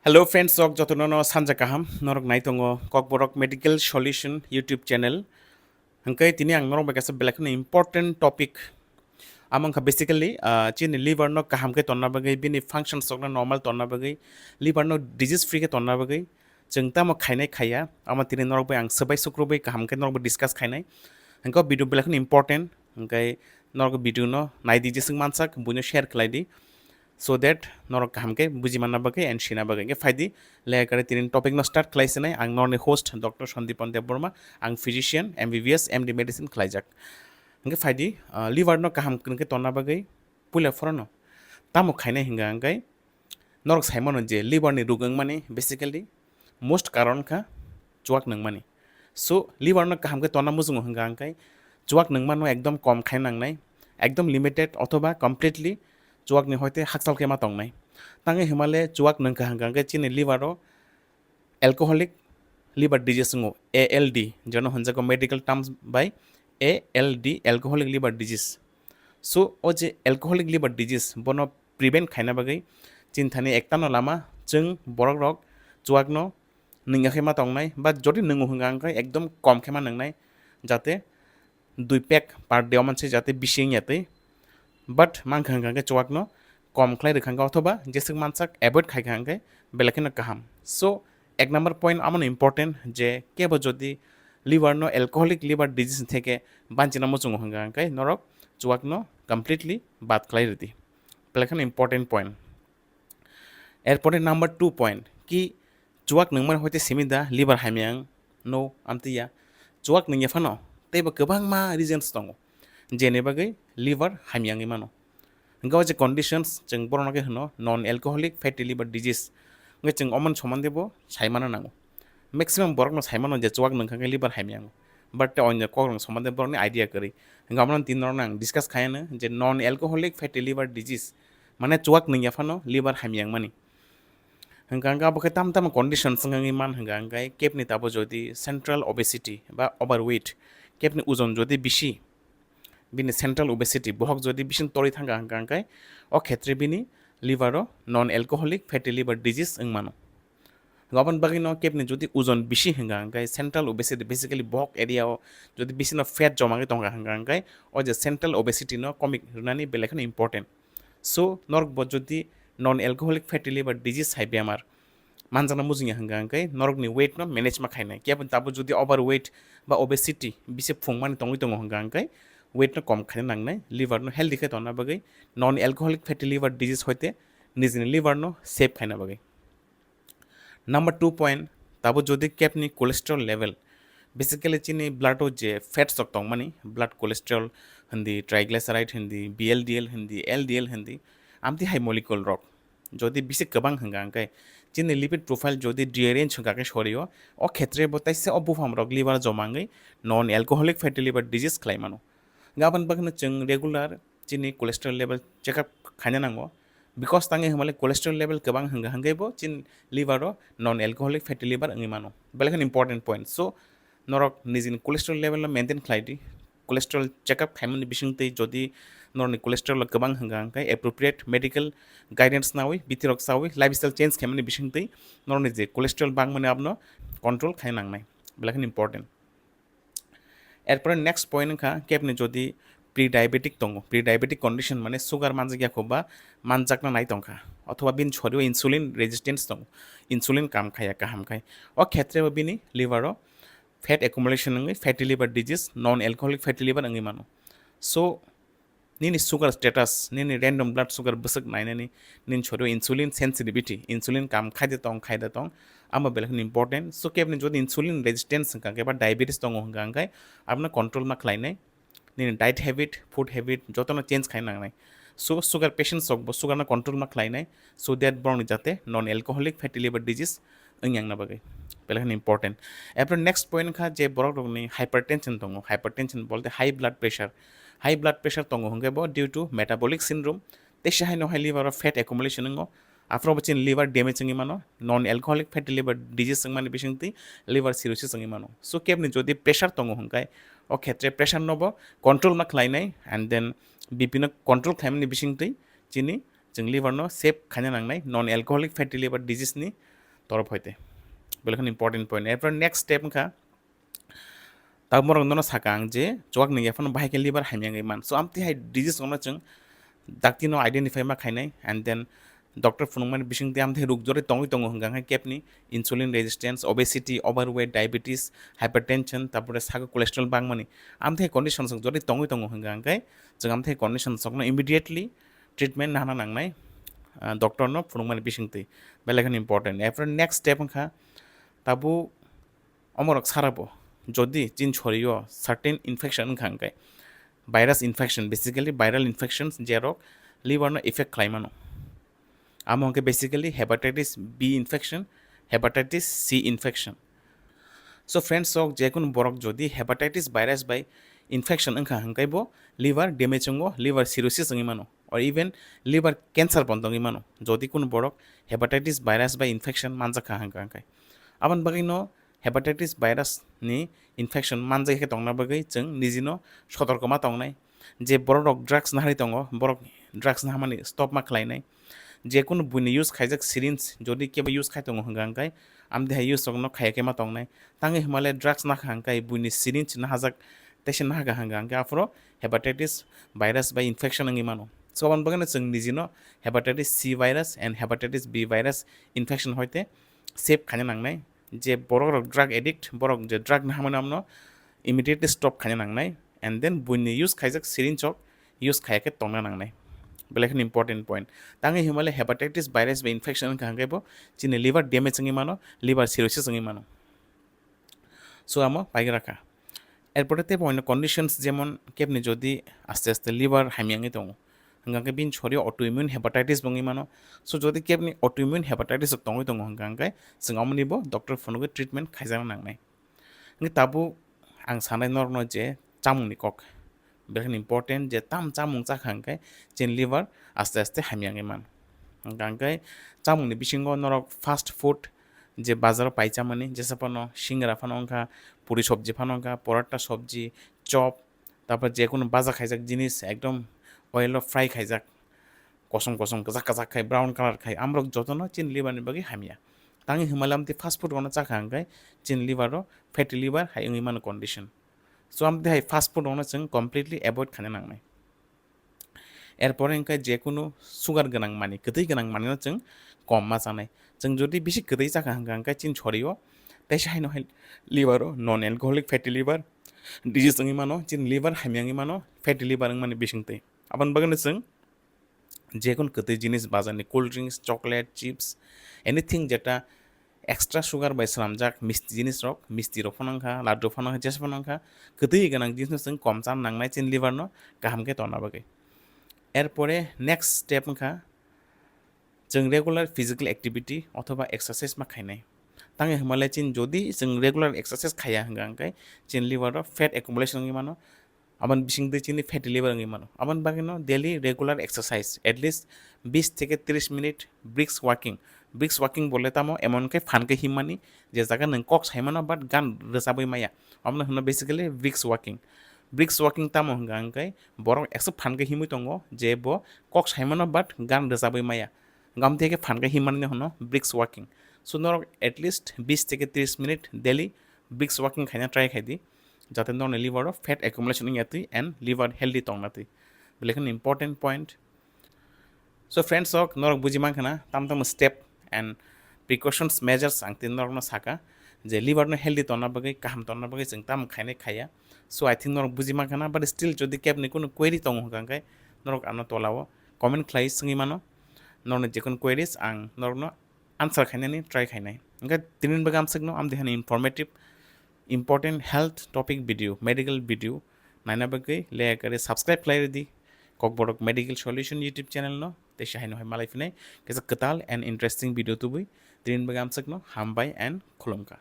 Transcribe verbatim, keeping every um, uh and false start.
Hello friends, sok jotono no sanja kaham, norok nai tongo Kokborok Medical Solution YouTube channel. Hingke tini ang norok bai kaisa belai kheno important topic. Amo wngkha basically, ah, chini liver no kaham khe tonna bagwi, bini function sokno normal tonna bagwi, liver no disease free khe tonna bagwi, chwng tamo khainai khaiya, amo tini norok bai ang swbai sukrubwi kaham khe norok bai discuss khainai. Hingke video belai kheno important, hingke norok video no nai di jeswk mansak, buino share khlai di. So that norok kaham khe buji manna bagwi and sina bagwi. Hingke phaidi, lekha kare tinin topic no start khlai sinai, ang norni host Doctor Sandipan Debbarma, ang physician, M B B S, M D medicine khlaijak. Hingke phaidi, ah, liver no kaham khe tonna bagwi puila phorono tamo khainai hinga hingke norok saimano je liver ni rug wngmani basically most karon kha chuak nungmani. So liver no kaham khe tonna muchungo hingka hingke chuak nungmano ekdom kom khai nangnai, ekdom limited othoba completely chuak ni hoite hakchal khe ma tongnai. Tangwi himale chuak nungkha hingka hingke chini liver o alcoholic liver disease wngo, A L D, jono hwnjago medical terms bai A L D, alcoholic liver disease. So o je alcoholic liver disease bono prevent khaina bagwi chini thani ektano lama, chwng borok rok chuak no nungya khe ma tongnai, ba jodi nungo hwnka hwnkhe ekdom kom khe ma nungnai, jate dui pack per day o manse jate bisi wngya twi, but mankha hwnka hwnkhe chuak no kom khlai rwkha hwnkhe othoba jeswk mansak avoid khaikha hwnkhe belai kheno kaham. So ek number point amo no important je kebo jodi liver no alcoholic liver disease theke banchina muchungo hwnka hwnkhe norok chuak no completely bad khlai rwdi, belai kheno important point. Erpore number two point ki chuak nungmani hoite simi da liver hamya wng? No, amtwi ya. Chuak nungya phano teibo kwbangma reasons tongo jeni bagwi liver hamya wngwi mano. Hingke o je conditions chwng borokno khe hwno non alcoholic fatty liver disease. Hingke chwng omoni somonde bo saimano nango. Maximum borokno saimano je chuak nungkha khe liver hamya wngo. But tei onyo kokrok somonde borokni idea kwrwi. Hingke omono tini norokno ang discuss khaiyano je non alcoholic fatty liver disease, mane chuak nungya phano liver hamya wngmani. Hingka hingke abo khe tam tam conditions wngwi man hingka hingke kebni tabo jodi central obesity ba overweight, kebni ojon jodi bisi, bini central obesity bohok jodi bising torwi thangka hingka hingke o khetre bini liver o non alcoholic fatty liver disease wng mano. Aboni bagwi no kebni jodi ojon bisi hingka hingke central obesity, basically bohok area o jodi bisi no fat joma wngwi tongka hingka hingke o je central obesity no komik rwnani belai kheno important. So norok bo jodi non alcoholic fatty liver disease hai bemar manjakna mujungya hingka hingke norokni weight no manage ma khainai. Kebo tabo jodi overweight ba obesity bisi phungmani tongwi tongo hingka hingke weight no kom khaina nangnai, liver no healthy khe tongna bagwi, non alcoholic fatty liver disease hoite nijini liver no save khaina bagwi. Number two point, tabo jodi kebni cholesterol level, basically chini blood o je fat sok tongmani, blood cholesterol hindi, triglyceride hindi, B L D L hindi, L D L hindi, amtwi hai molecule rok jodi bisi kwbang hingka hingke chini lipid profile jodi derange hingka khe sorio, o khetre bo taisa o buphang rok liver joma wngwi non alcoholic fatty liver disease khlai mano. Aboni bagwino chwng regular chini cholesterol level check up khaina nango, because tangwi hwnmale cholesterol level kwbang hwnka hwnkhe bo chini liver o non alcoholic fatty liver wngwi mano, belai kheno important point. So norok nijini cholesterol level no maintain khlai di, cholesterol check up khaimani bisingtwi jodi norokni cholesterol kwbang hwnka hwnkhe appropriate medical guidance nawi, bithi rok sawi, lifestyle change khaimani bisingtwi norokni je cholesterol bangmani abono control khai nangnai, belai kheno important. Erpore next point wngkha kebni jodi pre-diabetic tongo, pre-diabetic condition mane sugar manjakya kho ba manjakna nai tongkha, othoba bini sorio insulin resistance tongo, insulin kam khaya kaham khai, o khetre bo bini liver o fat accumulation wngwi fatty liver disease, non alcoholic fatty liver wngwi mano. So nini sugar status, nini random blood sugar bwswk nainani, nini sorio insulin sensitivity, insulin kam khaide tong khaide tong, amo belai kheno important. So kebni jodi insulin resistance hwnka khe ba diabetes tongo hwnka hwnkhe abono control ma khlainai, nini diet habit, food habit jotono change khai nangnai. So sugar patients rok bo sugar no control ma khlainai, so that borokni jate non alcoholic fatty liver disease wng yang na bagwi, belai kheno important. Erpore next point wngkha je borok rokni hypertension tongo, hypertension bolte high blood pressure, high blood pressure tongo hwnkhe bo due to metabolic syndrome, teisa haino hai liver o fat accumulation wngo, aphuru bo chini liver damage wngwi mano, non alcoholic fatty liver disease wngmani bisingtwi liver cirrhosis wngwi mano. So kebni jodi pressure tongo hwnkhe o khetre pressure no bo control ma khlainai and then B P no control khlaimani bisingtwi chini chwng liver no save khaina nangnai non alcoholic fatty liver disease ni torop hoite. Belai kheno important point. Erpore next step wngkha, tabuk borok nono saka ang je chuak ni yaphano bahai khe liver hamya wngwi man. So amtwi hai disease rokno chwng dakti no identify ma khainai, and then doctor phunukmani bisingtwi amtwi ruk jori tongwi tongo hwnkha khe kebni insulin resistance, obesity, overweight, diabetes, hypertension, tarpore sago cholesterol bangmani. Amtwi condition sok jori tongwi tongo hwnkha khe chwng amtwi condition sokno immediately treatment nahana nangnai, ah, doctor no phunukmani bisingtwi. Belai kheno important. Erpore next step wngkha tabuk omorok sarabo jodi chini sorio certain infection wngkha hwnkhe, virus infection, basically viral infections, jerok liver no effect khlai mano. Amo hwnkhe basically hepatitis B infection, hepatitis C infection. So friends, sok jekunu borok jodi hepatitis virus bai infection wngkha hwnkhe bo liver damage wngo, liver cirrhosis wngwi mano, or even liver cancer pono wngwi mano, jodi kunu borok hepatitis virus bai infection manjakha hwnkha hwnkhe. Aboni bagwino hepatitis virus ni infection manjak khe tongna bagwi chwng nijino sotorkoma tongnai. Je borok rok drugs naharwi tongo, borok drugs nahamani stop ma khlainai. Jekunu buini use khaijak syringe jodi kebo use khai tongo hwnkha hwnkhe, amtwi hai use rokno khaiya khe ma tongnai. Tangwi hwnmale drugs nakha hwnkhe buini syringe nahajak, teisa nahakha hwnkha hwnkhe aphuru hepatitis virus bai infection wngwi mano. So aboni bagwino chwng nijino hepatitis C virus and hepatitis B virus infection hoite save khaina nangnai. Je borok rok drug addict, borok je drug nahamani amno immediately stop khaina nangnai, and then buini use khaijak syringe rok use khaiya khe tongna nangnai. Belai kheno important point. Tangwi hwnmale hepatitis virus bai infection wngkha hwnkhe bo chini liver damage wngwi mano, liver cirrhosis wngwi mano. So amo paigra kha. Erpore teibo oino conditions jemon kebni jodi aste aste liver hamya wngwi tongo, hwnkha khe bini sorio autoimmune hepatitis bo wngwi mano. So jodi kebni autoimmune hepatitis rok tongwi tongo hwnkha hwnkhe chwng amoni bo doctor phunugwi treatment khaijakna nangnai. Hwnkhe tabuk ang sanai norokno je chamungni kok, belai kheno important je tam chamung chakha hwnkhe chini liver aste aste hamya wngwi man. Hwnkha hwnkhe chamungni bisingo norok fast food je bazaro pai chamani, jesa phano singra phano wngkha, puri sobji phano wngkha, porota sobji, chop, tarpor jekunu baja khaijak jinis ekdom oil o fry khaijak, kosom kosom kwchak kwchak khai, brown colour khai, amrok jotono chini liver ni bagwi hamya. Tangwi hwnmale amtwi fast food rokno chakha hwnkhe chini liver o fatty liver hai wngwi mano condition. So amtwi hai fast food rokno chwng completely avoid khaina nangnai. Erpore hwnkhe jekunu sugar gwnang manwi, kwtwi gwnang manwino chwng kom ma chanai. Chwng jodi bisi kwtwi chakha hwnkha hwnkhe chini sorio teisa haino hai liver o non alcoholic fatty liver disease wngwi mano, chini liver hamya wngwi mano, fatty liver wngmani bisingtwi. Aboni bagwino chwng jekunu kwtwi jinis, bazarni cold drinks, chocolate, chips, anything jeta extra sugar bai swnamjak misti jinisrok, mistirok phano wngkha, laddu phano wngkha, jesa phano wngkha, kwtwi gwnang jinisno chwng kom chana nangnai chini liverno kaham khe tonna bagwi. Erpore next step wngkha chwng regular physical activity othoba exercise ma khainai. Tangwi hwnmale chini jodi chwng regular exercise khaiya hwnkha hwnkhe chini liverrok fat accumulation wngwi mano, aboni bisingtwi chini fatty liver wngwi mano. Aboni bagwino daily regular exercise, at least bis theke tris minute brisk walking. Brisk walking bole tamo emon khe phan khe himmani je jaga nwng kok saimano but gan rwchabwi maya, abono hwno basically brisk walking. Brisk walking tamo hwnkha hwnkhe borok ekso phan khe himwi tongo je bo kok saimano but gan rwchabwi maya, gamtwi khe phan khe himmani hwno brisk walking. So norok at least bis theke tris minute daily brisk walking khaina try khai di, jate norokni liver o fat accumulation wngya twi and liver healthy tongna twi. Belai kheno important point. So friends, sok norok buji mankha na tam tam step and precautions measures ang tini norokno saka je liver no healthy tonna bagwi, kaham tonna bagwi chwng tam khainai khaiya. So I think norok buji mankha na, but still jodi kebni kunu query tongo hwnkha hwnkhe norok ano tolao comment khlai swngwi mano. Norokni jekunu queries ang norokno answer khainani try khainai. Hwnkhe tini bagwi amswkno amtwi hani informative, important health topic video, medical video naina bagwi leya kare subscribe khlai rwdi Kokborok Medical Solution YouTube channel no, tei se haino hai malai phinai kisa kwtal and interesting video tubui. Tini bagwi amswkno hambai and khulumkha.